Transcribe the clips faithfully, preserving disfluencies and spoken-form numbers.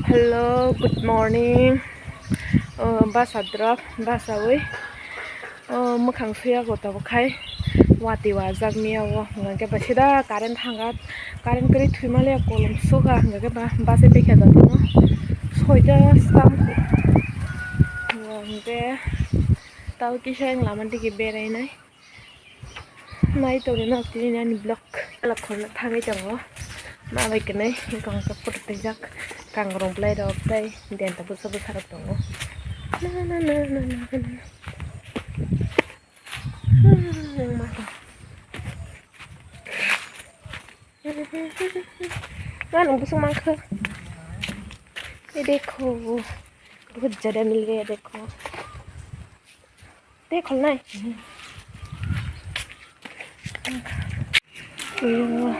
Hello, good morning. O, basa drop, basa wi. O, mwkhang suya go tabuk khai. Wati wajak miya o. Hwnkhe ba sida current thanga. Current kwrwi thwima le kolom suga. Hwnkhe ba basa tei khe dotino. Soita stang. Hwnkhe tau kisa lama digi berai nai. Nai tongwi no tini ani vlog. Vlog khorna thangwi tongo. Ma bai kwnwi, eko hwnkhe photo twijak. Kangrong bwlai rok tei denta bwsa bwsa rok tongo. Na, na, na. Nga nung busung mangkha. Ye dekho. Bahut jada mil gaya dekho. Tei kholnai. Uyo,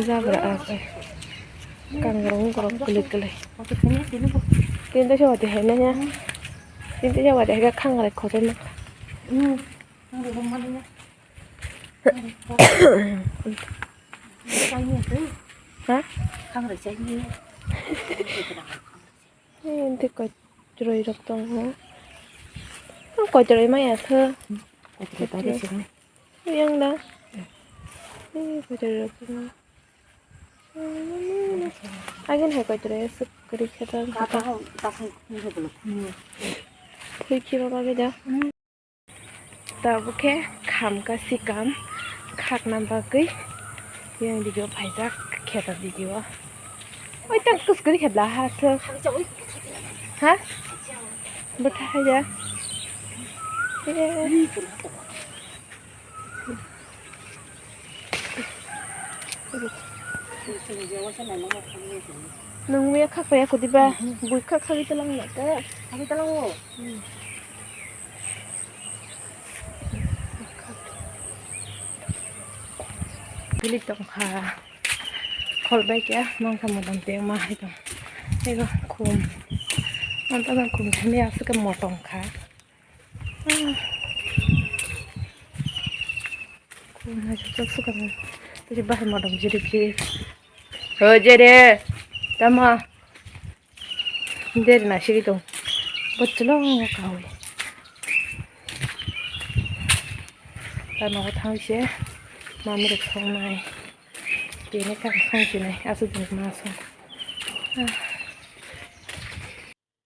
jabra ase. Kangrong korok kwlwi kwlwi. Tinte se wati hai nanya. Tinte se wati hai khangrai khochai ma. Ha? Tei koi. Chwrai rok tongo. Ang koi chwrai maya khe. Koi chwrai tare sini. Yang da. Eh, koi chwrai rok tongo. Agin hai koi chwrai aswk kwrwi khe ta. Kata ho, ta khai, khai, khai, khai. Phui khiba bagwi da. Tabuk khe khamka sikam khakna bagwi yang video phaijak kheta video. Oi tang kus kuri khebla ha so. Ha? Bwtha haja. Nwng mia khak paya kudi ba? Bui khak khagwi talang na ta. Khagwi talang o. Bili tong kha. Khol bai kya nang kha modam te ma hai tong. Ego khum. Anta khum thani aswk motong kha. Bahai modom jirip jirip. Ho jere. Tama. Jere na sigi tong. Bocholong kawi. Ta nogo thang se. Mami rok songnai. Tini kang song sinai. Aswk din ma song.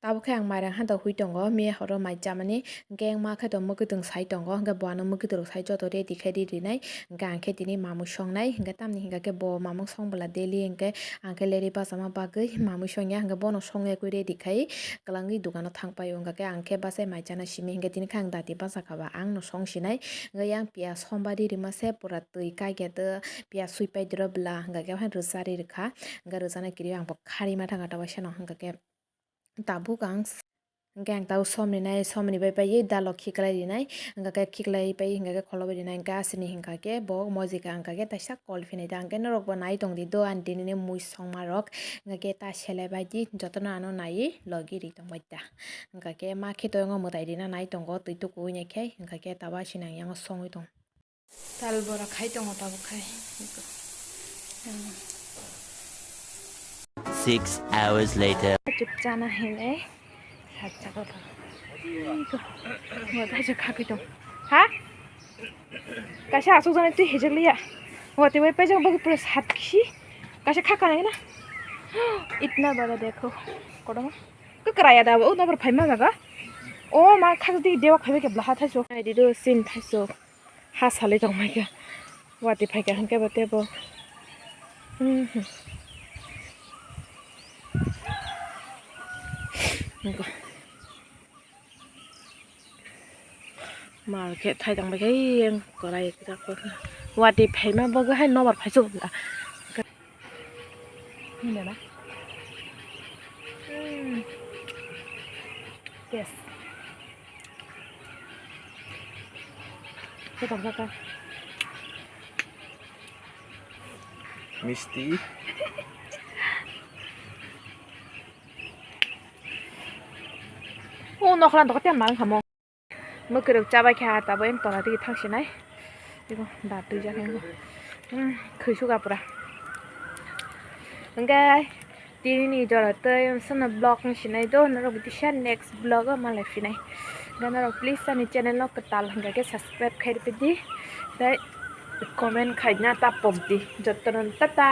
Tabuk khe ang mairang hanta hui tongo, miya horo mai chamani, hwnkhe wngma khe to mwkhwtwng sai tongo, hwnkhe bo ano mwkhwtwng rok sai joto ready khe ri rinai, hwnkhe ang khe tini mamwi songnai, hwnkhe tamni hwnkha khe bo mamung song bwla daily hwnkhe ang khe leri bachama bagwi mamwi songya, hwnkhe bono songya kwi ready khai kwlangwi dukano thang paio, hwnkha khe ang khe bachai mai chana simi, hwnkhe tini khe ang dati bachakha ba ang no song sinai, hwnkhe yang piyaj somba ri rima se pura twi kaikya tw piyaj sui pai diro bwla, hwnkha khe rwcha ri rwkha, hwnkhe rwchana kiriwi ang bo kharima thangkha ta waisa no, hwnkha khe. Tabuk ang s-, hwnkhe ang tabuk somni nai, somni bai paiwi dalo khiklai rinai, hwnkha khe khiklai pai hwnkha khe kholo bai rinai, hwnkhe asini hwnkha khe bo mojika hwnkha khe taisa call phinai ta, hwnkhe norok bo nai tong di do ani tini ni mui songma rok, hwnkha khe ta selai bai di jotono ano naiwi logi ri tong bai ta, hwnkha khe ma khe to yango mwtai rina nai tongo twi tukuwi nai khe, hwnkha khe tabuk asini ang yango songwi tong. Tal bora khai tongo tabuk khai. Six hours later. Chuk chana hinwi sat chakao tongo. Iko. Mo dai chuk khakwi tong. Ha? Kaisa asuk jani twi hijak liya. Mo twi bai pejak bagwi pura sat kisi. Kaisa khaka nai na. Itna bada dekho. Kodoma. Kwkra ya da o nokbar phaima jaga. O ma khak di dewa phaibai khe blaha thaiso. Ai di do sin thaiso. Ha salai tong mai kha. Wati phai kha hwnkhe bo tebo. Mhm. Nokho. Mal khe thai tong bai kha, yang korai kwchak khe. Wati phaima bo hai nobar phai chuk la. Hinana. Hmm. Yes. Khe tong kha. Misti. O nokhla tong kha tiyan mal khamo. Mwkhwirok chabai kha, tabuk yang tola digi thang sinai. Eko da twijak yang. Hmm, khwi suga pura. Hwnkhe Tini ni jora tei unsano vlog wng sinai do, norok bwtisa next vlog o malai phinai. Ga norok please ani channel no kwtal hwnkha khe subscribe khai rwpidi tei comment khaina ta pokdi. Jotono tata.